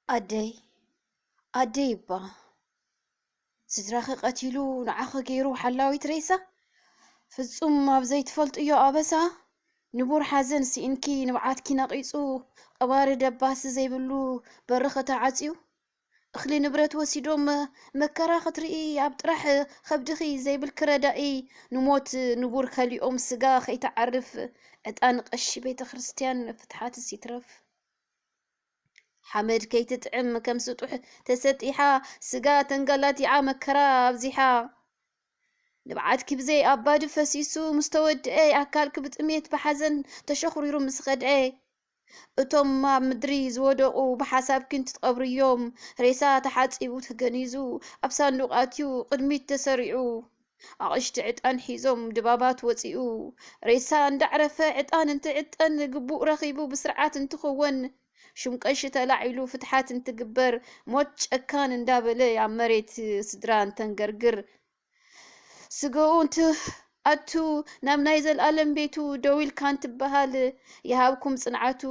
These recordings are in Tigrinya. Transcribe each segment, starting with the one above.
ኣደይ፣ ኣደይ እባ፣ ስድራኺ ቀቲሉ ንዓኺ ገይሩ ሓላዊት ሬሳ፣ ፍጹም ኣብ ዘይትፈልጥዮ ኣበሳ፣ ንቡር ሓዘን ስኢንኪ ንብዓትኪ ነቒጹ፣ ቀባሪ ደባሲ ዘይብሉ በርኺ ተዓጽዩ፣ እኽሊ ንብረት ወሲዶም መከራ ክትርኢ ኣብ ጥራሕ ከብድኺ ዘይብልኪ ረዳኢ፣ ንሞት ንቡር ከሊኦም ስጋ ከይትዓርፍ፣ ዕጣን ቀሺ ቤተ ክርስቲያን ፍትሓትስ ይትረፍ። ሓመድ ከይትጥዕም ከም ስጡሕ ተሰጢሓ፣ ስጋ ተንጋላቲዓ መከራ ኣብዚሓ። ንብዓትኪ ብዘይ ኣባዲ ፈሲሱ ምስ ተወድአ፣ ኣካልኪ ብጥሜት ብሓዘን ተሸኹሪሩ ምስ ኸድአ፣ እቶም ኣብ ምድሪ ዝወደቑ ብሓሳብኪ እንትትቐብርዮም፣ ሬሳ ተሓጺቡ ተገኒዙ ኣብ ሳንዱቕ ኣትዩ ቅድሚት ተሰሪዑ። ኣቕሽቲ ዕጣን ሒዞም ድባባት ወጺኡ፣ ሬሳ እንዳዕረፈ ዕጣን እንትዕጠን፣ ግቡእ ረኺቡ ብስርዓት እንትኽወን፣ ሽም ቀሺ ተላዒሉ ፍትሓት እንትግበር፣ ሞት ጨካን እንዳበለ ኣብ መሬት ስድራ እንተንገርግር፣ ስጋኡ እንትኣቱ ናብ ናይ ዘልኣለም ቤቱ ደው ኢልካ እንትበሃል፣ ይሃብኩም ጽንዓቱ።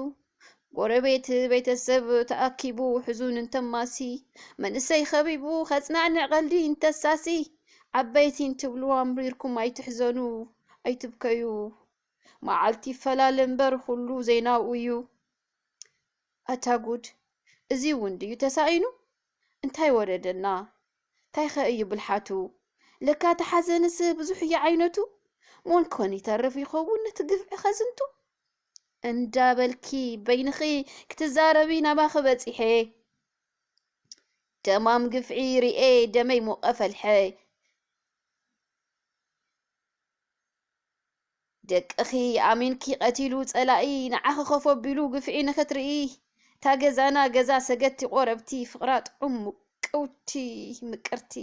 ጎረቤት ቤተሰብ ተኣኪቡ ሕዙን እንተማሲ፣ መንእሰይ ኸቢቡ ኸጽናዕንዕ ቐልዲ እንተሳሲ፣ ዓበይቲ እንትብሉ ኣምሪርኩም ኣይትሕዘኑ፣ ኣይትብከዩ። መዓልቲ ይፈላለ እምበር ኹሉ ዘይናብኡ እዩ። ኣታ ጉድ! እዚ እውን ድዩ ተሳኢኑ? እንታይ ወረደና? ታይኸ እዩ ብልሓቱ? ለካ እቲ ሓዘንስ ብዙሕ እዩ ዓይነቱ። መን ኮን ይተርፍ ይኸውን ነቲ ግፍዒ ኸዝንቱ? እንዳበልኪ በይንኺ ክትዛረቢ ናባኺ በጺሐ። ደማም ግፍዒ ርኤ ደመይ ሞቐ ፈልሐ። ደቅኺ ኣሚንኪ ቀቲሉ ጸላኢ፣ ንዓኺ ኮፍ ኣቢሉ ግፍዒ ንኽትርኢ። እታ ገዛና ገዛ ሰገቲ ቆረብቲ፣ ፍቕራ ጥዑም ምቅውቲ ምቅርቲ።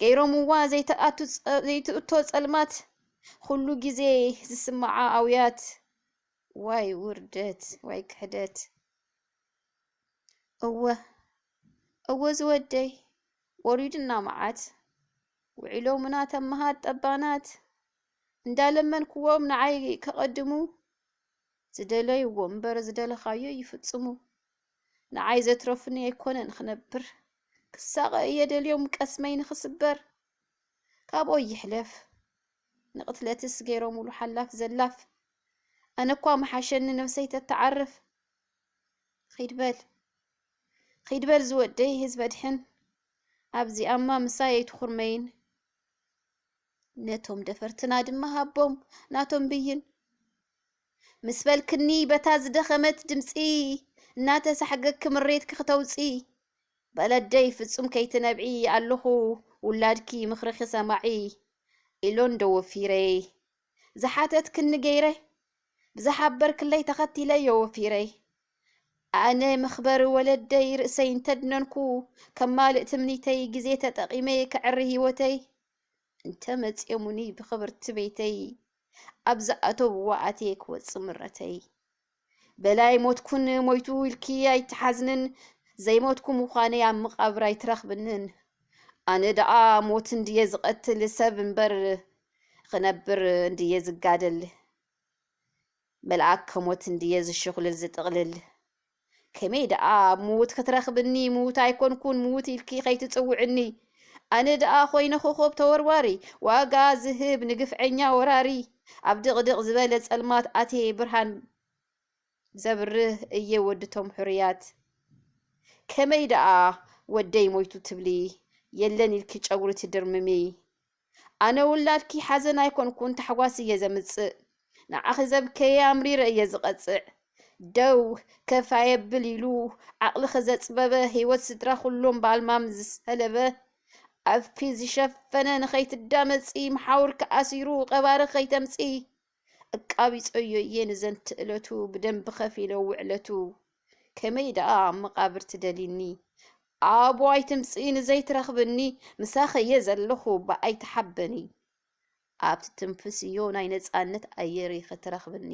ገይሮምዋ ዘይትኣቱ ጸ-፣ ዘይትእቶ ጸልማት፣ ኩሉ ግዜ ዝስምዓ ኣውያት። ዋይ ውርደት፣ ዋይ ክሕደት። እወ፣ እወ ዝወደይ፣ ወሪዱና መዓት። ውዒሎምና ተመሃር ጠባናት። እንዳለመንክዎም ንዓይ ከቐድሙ፣ ዝደለይዎ እምበር ዝደለኻዮ ይፍጽሙ። ንዓይ ዘትረፉኒ ኣይኮነን ክነብር፣ ክሳቐ እየ ደልዮም ቀስመይ ንኽስበር። ካብኦ ይሕለፍ፣ ንቕትለትስ ገይሮምሉ ሓላፍ ዘላፍ። ኣነ እኳ ምሓሸኒ ነብሰይ ተተዓርፍ። ኺድ በል፣ ኺድ በል ዝወደይ ህዝቢ ኣድሕን፣ ኣብዚኣማ ምሳይ ኣይትኹርመይን። ነቶም ደፈርትና ድማ ሃቦም ናቶም ብይን። ምስ በልክኒ በታ ዝደኸመት ድምፂ እናተሳሕገኪ ምሬትኪ ክተውፂ፣ በለደይ ፍጹም ከይትነብዒ ኣለኹ ውላድኪ ምኽርኺ ሰማዒ ኢሎን ዶ ወፊረ ዝሓተትክኒ ገይረ፣ ብዝሓበርክለይ ተኸቲለዮ ወፊረ። ኣነ መኽበሪ ወለደይ ርእሰይ እንተድነንኩ፣ ከማልእ ትምኒተይ ግዜ ተጠቒመ ከዕሪ ህይወተይ። እንተ መጽዮሙኒ ብኽብርቲ ቤተይ፣ ኣብ ዝኣተውዎ ኣትየ ክወጽእ ምረተይ። በላይ ሞትኩን ሞይቱ ኢልኪ ኣይትሓዝንን፣ ዘይሞትኩ ምዃነይ ኣብ መቓብር ኣይትረኽብንን። ኣነ ደኣ ሞት እንድየ ዝቐትል ሰብ እምበር፣ ክነብር እንድየ ዝጋደል። መልኣከ ሞት እንድየ ዝሽኹልል ዝጥቕልል። ከመይ ደኣ ኣብ ምዉት ክትረኽብኒ፣ ምዉት ኣይኮንኩን ምዉት ኢልኪ ከይትጽውዕኒ። ኣነ ደኣ ኮይነ ኮኾብ ተወርዋሪ፣ ዋጋ ዝህብ ንግፍዐኛ ወራሪ። ኣብ ድቕድቕ ዝበለ ጸልማት ኣትየ ብርሃን ዘብርህ እየ ወድቶም ሕሩያት። ከመይ ደኣ ወደይ ሞይቱ ትብሊ፣ የለን ኢልኪ ጨጉሪ ትድርምሚ። ኣነ ውላድኪ ሓዘን ኣይኮንኩን ታሕጓስ እየ ዘምጽእ። ንዓኺ ዘብከየ ኣምሪረ እየ ዝቐጽዕ። ደው ከፍ ኣየብል ኢሉ ዓቕልኺ ዘጽበበ፣ ህይወት ስድራ ኩሎም ብኣልማም ዝሰለበ፣ ኣፍኪ ዝሸፈነ ንኸይትዳመጺ፣ መሓውርኪ ኣሲሩ ቀባሪ ከይተምጺ። ኣቃቢጸዮ እየ ንዘንት እለቱ፣ ብደንቢ ከፊለ ውዕለቱ። ከመይ ደኣ ኣብ መቓብር ትደልይኒ? ኣብኡ ኣይትምጽኢ ንዘይትረኽብኒ፣ ምሳኺ እየ ዘለኹ እባ ኣይትሓበኒ። ኣብ ትትንፍስዮ ናይ ነጻነት ኣየር ኢኺ ትረኽብኒ።